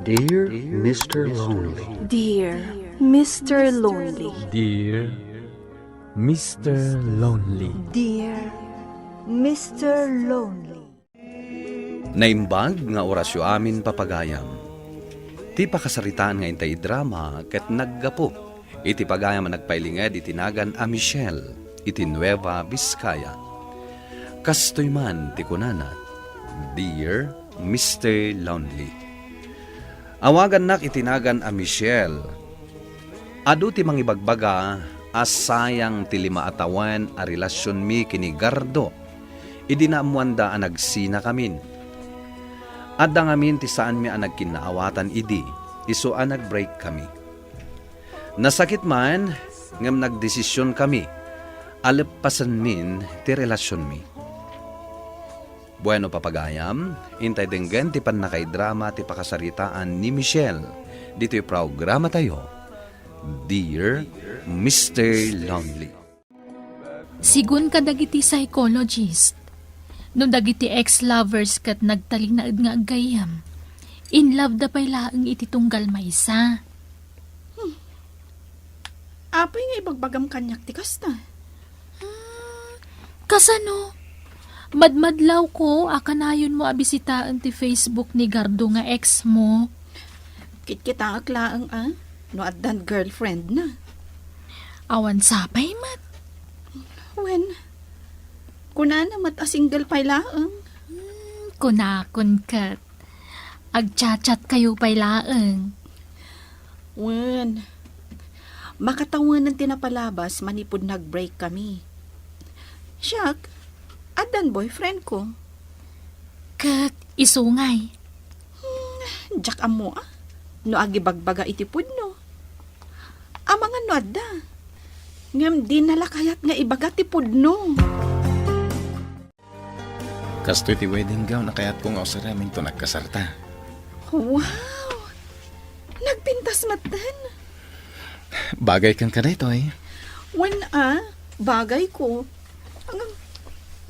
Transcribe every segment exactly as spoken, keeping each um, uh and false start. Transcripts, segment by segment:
Dear Mister Lonely. Dear Mister Lonely. Dear Mister Lonely. Dear Mister Lonely. Naimbag nga orasyo amin, papagayam. Ti pakasaritaan nga intay idrama ket naggapu iti pagayam a nagpailinged iti nagan a Michelle iti Nueva Vizcaya. Kastoy man ti kunana, Dear Mister Lonely. Awagannak iti nagan a Michelle. Adu ti mangibagbaga a sayang ti lima a tawen a relasionmi ken ni Gardo idi naammoanda a nagsinakamin. Adda ngamin ti saanmi a nagkinnaawatan idi isu a nag-break kami. Nasakit man, ngem nagdesisionkami a leppasenmin ti relasionmi. Bueno, papagayam, intay denggen ti pannakaidrama ti pakasaritaan ni Michelle ditoy programatayo, Dear Mister Lonely. Sigun kadagiti psychologist, no dagiti ex-lovers ket nagtalinaed nga aggayyem, in love da pay laeng iti tunggal maysa. Hmm. Apay nga ibagbagam kaniak ti kasta? Ah, kasano? Madmadlawko a kanayonmo a bisitaen ti Facebook ni Gardo nga ex mo. Kitkitaek laeng a, no addan girlfriend na. Awan sapay met. Wen, kunana met a single pay laeng. Hmm, kunakon ket. Agchat-chat kayo pay laeng. Wen, makatawanan ti napalabas manipud nag-break kami. Siak, addan boyfriend ko. Ket isu ngay? Hmm, diak ammo a, no agibagbaga iti pudno. Amangan no adda. Ngem dina la kayat nga ibaga ti pudno. Kastoy ti wedding gown a kayatko nga usarem inton agkasarta. Wow! Nagpintas metten. Bagay kenka daytoy? Wen a, bagay ko. Ngem,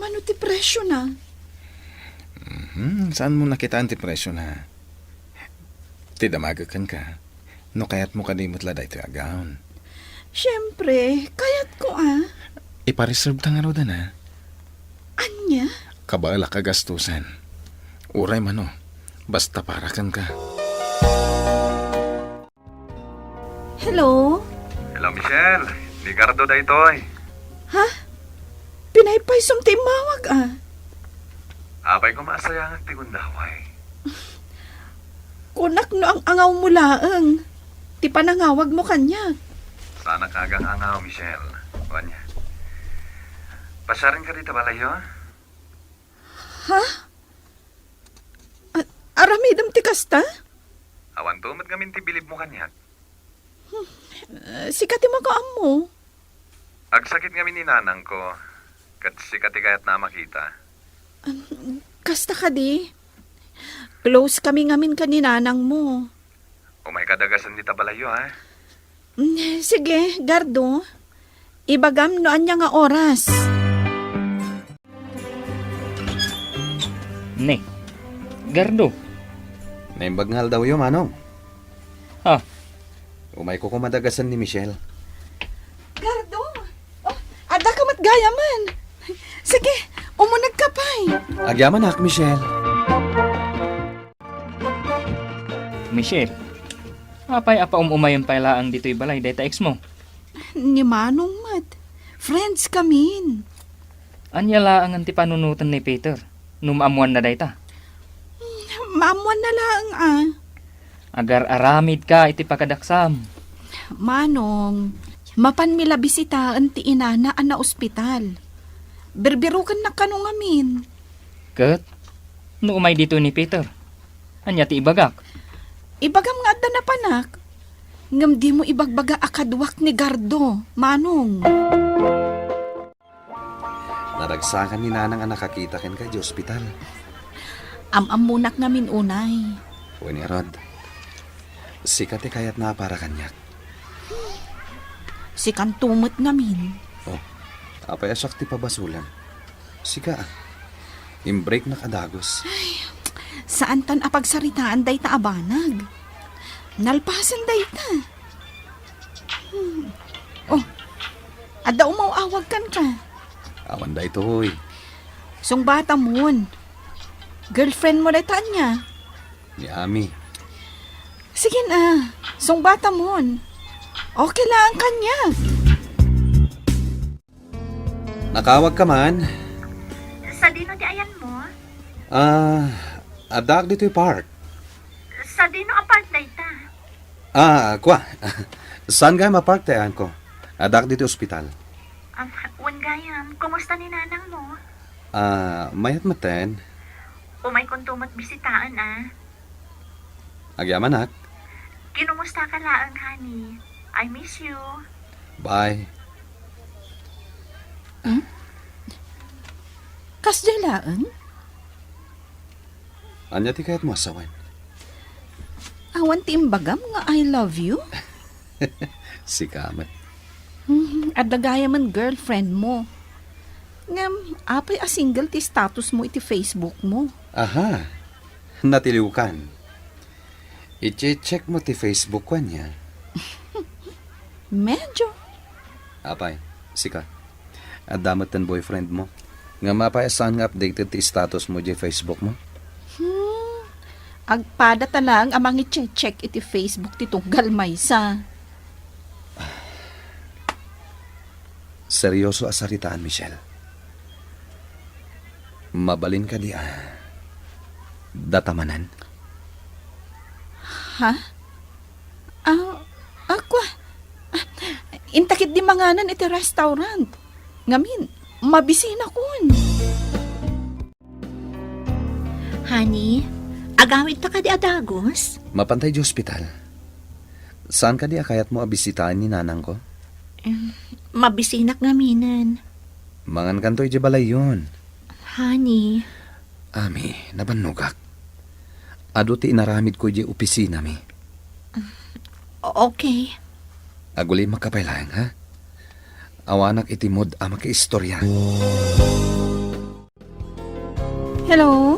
mano ti presyo na? Mhm, saan mo nakitaan ti presyo na? Ti damagek kenka, no kayatmo kadi met la daytoy a gown. Siempre, kayatko a. Ipareserve ta ngaruden a. Ania? Kabaelak a gastusen. Uray mano, basta para kenka. Hello? Hello, Michelle. Ni Gardo daytoy. Ha? Pinaypaysom ti immawag a. Apay koma a sayangak ti gundaway. Kunak no ang-angawmo laeng ti panangawagmo kaniak. Saanak nga agang-angaw, Michelle. Wen a. Pasiarenka dita balayyo? Ha? A-, aramidem ti kasta? Awanto met ngamin ti bilibmo kaniak. Hmm, eh, sika ti makaammo. Agsakit ngamin ni nanangko, ket sika ti kayatna a makita. Am, kasta kadi? Close kami ngamin ken ni nanangmo. Umayka dagasen dita balayyo, a? Mm, sige, Gardo. Ibagam no ania nga oras. Ne, Gardo. Naimbag nga aldawyo, Manong. Ha? Umayko koma dagasen ni Michelle. Gardo! Oh, addaka met gayamen. Sige, umunegka pay. Agyamanak, Michelle. Michelle, apay a paum-umayen pay laeng ditoy balay dayta ex mo? Ni Manong met. Friends kamin. Ania laengen ti panunoten ni Peter no maammoanna dayta? Maammoanna laeng a. Agar-aramidka iti pakadaksam. Manong, mapanmi la bisitaen ti inana a naospital. Birbirukennak kano ngamin. Ket no umay ditoy ni Peter, ania ti ibagak? Ibagam nga adda napanak. Ngem dimo ibagbaga a kaduak ni Gardo, Manong. Naragsakan ni Nanang a nakakita kenka idiay ospital. Am-ammonak ngamin unay. Wen ngarud, sika ti kayatna a para kaniak. Sikanto met ngamin. Oh, apay a siak ti pabasolem? Sika a. Imbreaknak a dagus. Ay, saantan a pagsaritaan dayta a banag. Nalpasen dayta. Hmm. Oh, adda umaw-awag kenka. Awan daytoy. Sungbatamon. Girlfriend mo dayta ania? Ni Ami. Sige na, sungbatamon. Okay lang kaniak. Nakaawag ka man? Sadino ti ayanmo? Ah, addaak ditoy park. Sadino a park dayta? Ah, kua. Saan gayam a park ti ayanko? Addaak ditoy ospital. Um, wen gayam, kumusta ni nanangmo? Ah, mayat metten. Umaykonto met bisitaen, a. Agyamanak. Kinumustaka laeng, honey? I miss you. Bye. Hmm? Kasdiay laeng? Ania ti kayatmo a sawen? Awan ti imbagam nga I love you? Sika met. Hmm, adda gayamen girlfriend mo. Ngem, apay a single ti status mo iti Facebook mo? Aha. Natiliwkan. I-check mo ti Facebook ko ania? Medyo. Apay, sika. Adda met ten boyfriend mo. Ngem apay a saan nga updated ti status mo idiay Facebook mo? Hmm. Agpada ta laeng a mangi-check iti Facebook ti tunggal maysa. Seryoso a saritaan, Michelle. Mabalin kadi a data manen? Ha? Ah, ah, kua. Ah, inta ketdi manganen iti restaurant. Ngamin, mabisinakon. Honey, agawidta kadi a dagus? Mapantay idiay ospital. Saan kadi a kayatmo a bisitaen ni nanangko? Em, mabisinak ngaminen. Mangankanto idiay balayyon. Honey. Ami, nabannogak. Adu ti inaramidko idiay opisinami. Okay. Agulimak pay laeng, ha? Awanak iti mood a makiistorya. Hello?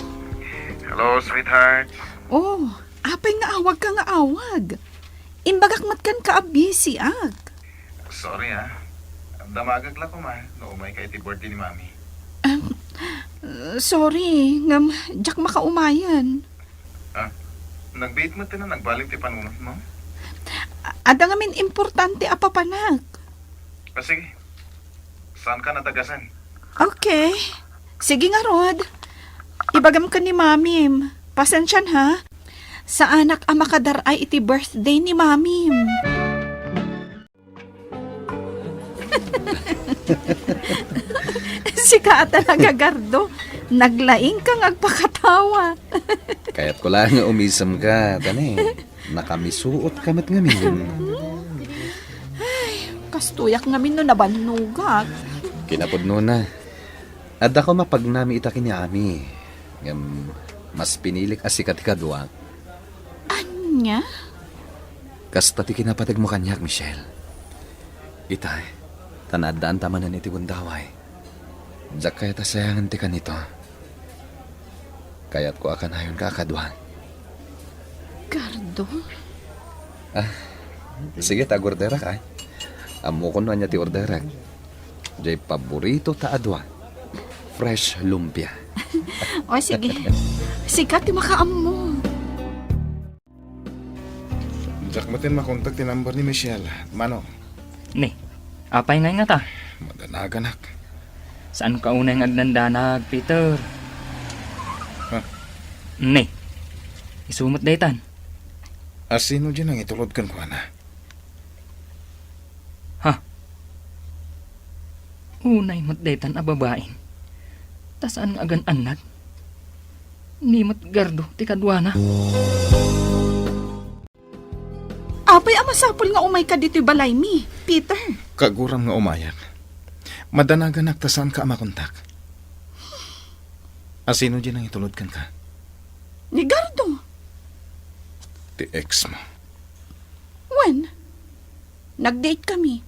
Hello, sweetheart. Oh, apay nga awagka nga awag? Imbagak met kenka a busyak. Sorry, ah. Damagek la koma no umayka iti birthday ni Mami. Ah, sorry, ngem diak makaumayen. Ah, nagbiit met ti nagbalin ti panunotmo? Adda ngamin importante a papanak. Ah, sige. Saanka nadagasen? Okay. Sige ngarud. Ibagam ken ni Mamim. Pasensian, ha? Saanak a makadar-ay iti birthday ni Mamim. Sika a talaga, Gardo. Naglaingka nga agpakatawa. Kayatko laeng nga umisemka, tani. Nakamisuotka met ngamin. Ay, kastoyak ngamin no nabannogak. Kinapudnona, adda koma pagnami ita ken ni Ami. Ngem, mas pinilik a sika ti kaduak. Ania? Kasta ti kinapategmo kaniak, Michelle. Itay, ta naaddaanta manen iti gundaway. Diak kayat a sayangen ti kanito. Kayatko a kanayonka a kaduak. Gardo? Ah, sige, ta agorderak, ay. Ammokon no ania ti orderek. Diay paborito ta a dua. Fresh lumpia. O, sige. Sika ti makaammo. Diak matin makontak ti number ni Michelle. Mano? Ne, apay ngay ngata? Madanaganak. Saanka unay nga agdandanag, Peter? Ha? Ne, isu met daytan. Asino diay nangitulod kenkuana? Ha? Unay met daytan a babain. Ta saan nga agan-annad? Ni met Gardo ti kaduana. Apay a masapul nga umayka ditoy balaymi, Peter? Kaguram nga umayak. Madanaganak ta saanka a makontak. Asino diay nangitulod kenka? Ni Gardo. Ti ex mo. Wen, nag-date kami.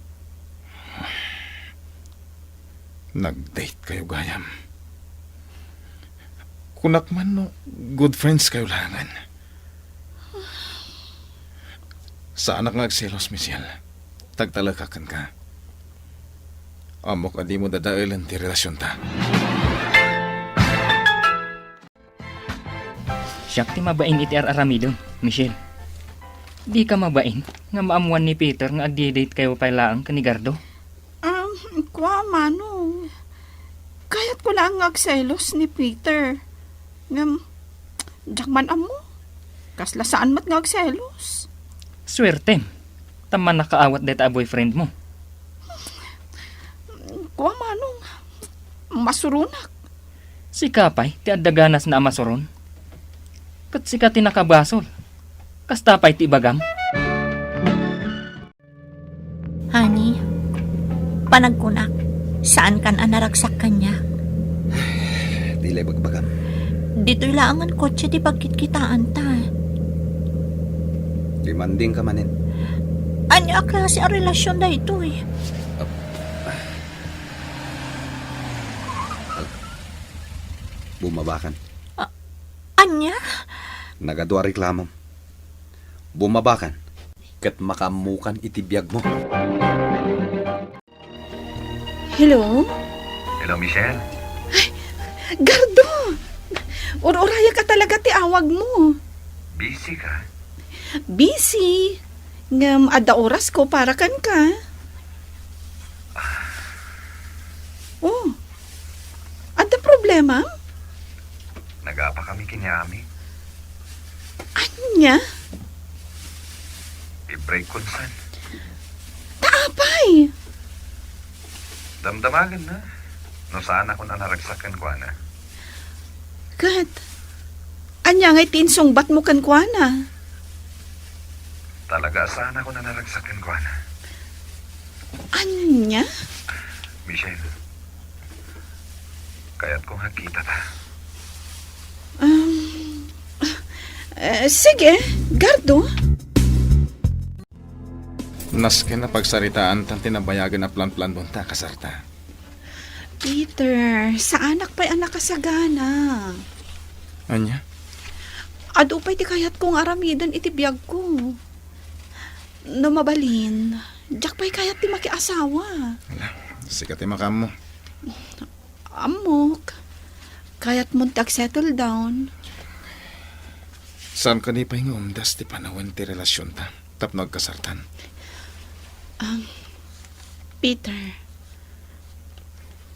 Nag-date kayo gayam. Kunak man no good friends kayo laengen. Saanak nga agselos, Michelle. Tagtalekak kenka. Ammok a dimo dadaelen ti relasionta. Siak ti mabain iti ar-aramidem, Michelle. Dika mabain nga maammuan ni Peter nga agdi-date kayo pay laeng ken ni Gardo? Um, kua, Manong. Kayatko laeng nga agselos ni Peter. Ngem, diak man ammo. Kasla saan met nga agselos. Suertem. Ta mannakaawat dayta a boyfriend mo. Kua, Manong. Masuronak. Sika pay ti adda ganasna a masuron. Ket sika ti nakabasol. Kasta pay ti ibagam. Honey, panagkunak, saankan a naragsak kaniak. Dila ibagbagam. Ditoy laengen kotse ti pagkitkitaanta. Demandingka manen. Ania a klase a relasion daytoy? Ap-, ah. Bumabakan. A-, ania? Nagadua a reklamom. Bumabakan. Ket makaammokan iti biagmo. Hello? Hello, Michelle. Ay, Gardo! Ur-urayak a talaga ti awagmo. Busy ka? Busy. Ngem adda orasko para kenka. Oh. Adda problema? Nagapa kami ken ni Ami. Ania? I-break kon san. Ta apay? Damdamagenna no saanakon a naragsak kenkuana. Ket, ania ngay ti insungbatmo kenkuana? Talaga a saanakon a naragsak kenkuana. Ania? Michelle, kayatko nga agkitata. Um, eh, sige, Gardo. Nasken a pagsaritaantan ti nabayagen a planplanonta a kasarta. Peter, saanak pay a nakasagana. Ania? Adu pay ti kayatko nga aramiden iti biagko. No mabalin, diak pay kayat ti makiasawa. Ala, sika ti makaammo. Ammok. Kayatmon ti ag-settle down. Saan kadi pay nga umdas ti panawen ti relasionta tapno agkasartan? Um, Peter,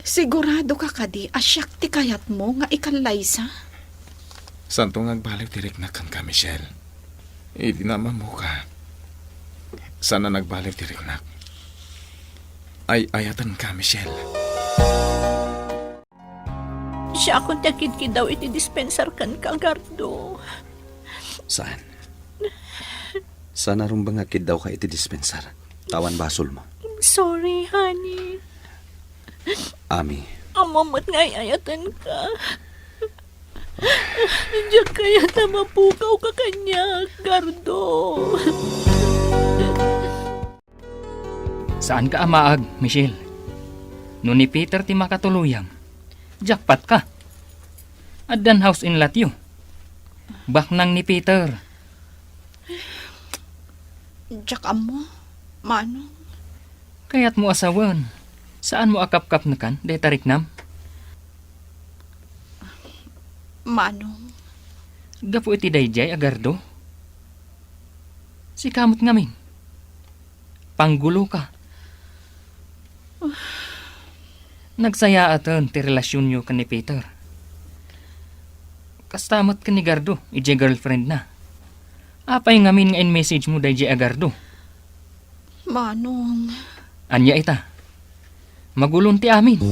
sigurado ka kadi a siak ti kayatmo nga ikallaysa? Saanto nga agbaliw ti riknak kenka, Michelle. Idi naammoka, saan a nagbaliw ti riknak. Ay-ayatenka, Michelle. Siakon ti agkidkidaw iti dispensar kenka, Gardo. Saan? Saan a rumbeng nga agkiddawka iti dispensar. Awan basolmo. I'm sorry, honey. Ami. Ammom met nga ay-ayatenka. Diak kayat a mapukawka kaniak, Gardo. Saanka a maag, Michelle. No ni Peter ti makatuluyam, jackpot ka. Addan house in lotyo. Baknang ni Peter. Diak ammo, Manong. Kayatmo a sawen, saanmo a kapkapnekan dayta riknam? Manong. Gapu iti daydiay a Gardo? Sika met ngamin. Pangguloka. Nagsayaaten ti relasionyo ken ni Peter. Kasta met ken ni Gardo, idiay girlfriendna. Apay ngamin nga in-messagemo daydiay a Gardo? Manong. Ania ita? Magulon ti amin.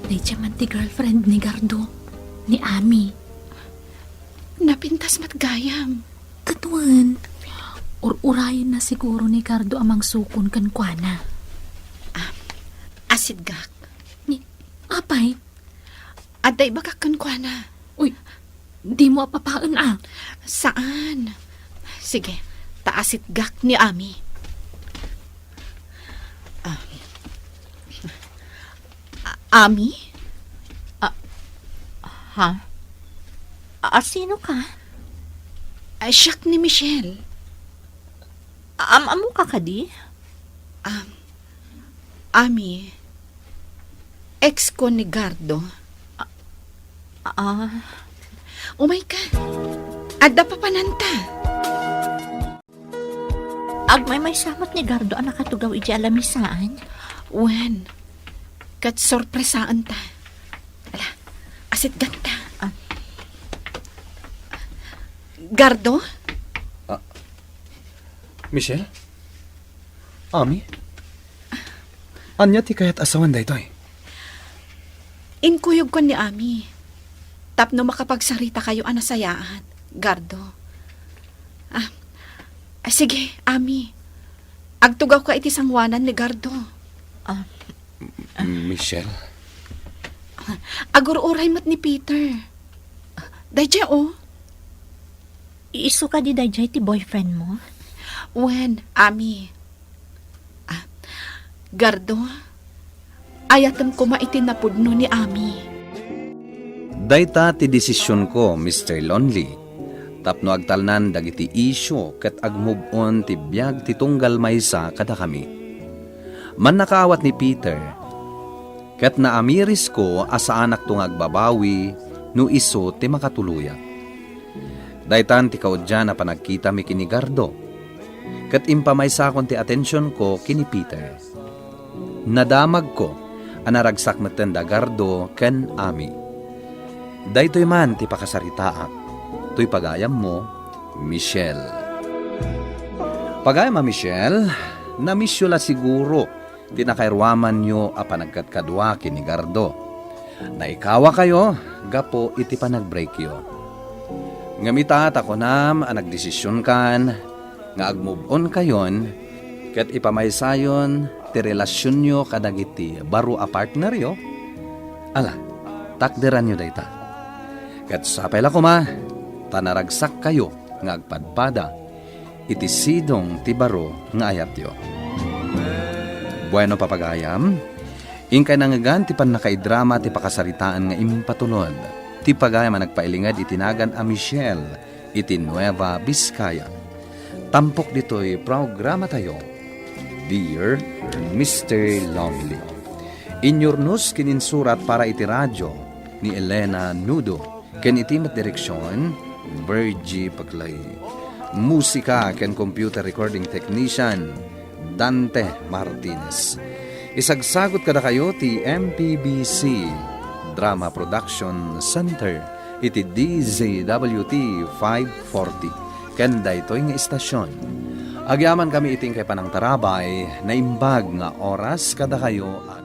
Daydiay man ti girlfriend ni Gardo, ni Ami. Napintas met gayam. Ket wen, ur-urayenna siguro ni Gardo a mangsukon kenkuana. Ah, asidgak. Ni, apay? Adda ibagak kenkuana. Uy, dimo apapaen a. Saan? Sige, ta asidgak ni Ami. Ah. A-, Ami? A-, ha? A-, sino ka? Ah, siak ni Michelle. Am-ammoka kadi? Um, Ami, ex ko ni Gardo. Ah. Umayka. Adda papananta. Agmaymaysa met ni Gardo a nakatugaw idiay alamisaan. Wen, ket sorpresaenta. Ala, asitganta. Ah. Gardo? Ah. Michelle? Ami? Ania ti kayat a sawen daytoy? Inkuyogko ni Ami tapno makapagsaritakayo a nasayaat, Gardo. Ah, ah, sige, Ami. Agtugawka iti sangoanan ni Gardo. Ah. M-, Michelle? Agur-uray met ni Peter. Daydiay, o. Isu kadi daydiay ti boyfriend mo? Wen, Ami. Ah, Gardo, ayatem koma iti napudno ni Ami. Dayta ti desisionko, Mister Lonely, tapno agtalnan dagiti isyu ket agmove-on ti biag ti tunggal maysa kadakami. Mannakaawat ni Peter, ket naamirisko a saanakto nga agbabawi no isu ti makatuloyak. Daytan ti kaudyan a panagkitami ken ni Gardo, ket impamaysakon ti atensionko ken ni Peter. Nadamagko a naragsak metten da Gardo ken Ami. Daytoy man ti pakasaritaak. Toy pagayammo, Michelle. Pagayam a Michelle, na-miss-yo la siguro ti nakairuamanyo a panagkadkadua ken ni Gardo. Naikawakayo gapu iti panagbreakyo. Ngem ita ta kunam a nagdesisionkan nga agmove-onkayon ket ipamaysayon ti relasionyo kadagiti baro a partneryo, ala, takderanyo dayta. Ket sapay la koma ta naragsakkayo nga agpadpada iti sidong ti baro nga ayatyo. Bueno, papagayam, inkay nangngegan ti pannakaidrama ti pakasaritaan nga impatulod ti pagayam a nagpailinged iti nagan a Michelle iti Nueva Vizcaya. Tampok ditoy programatayo, Dear Mister Lonely. Inyurnos ken insurat para iti radio ni Elena Nudo. Ken iti met direksion, Virgie Paclay. Musika ken computer recording technician, Dante Martinez. Isagsagot kadakayo ti M P B C Drama Production Center iti D Z W T five forty ken daytoy nga istasion. Agyamankami iti inkay panangtarabay, naimbag nga oras kadakayo a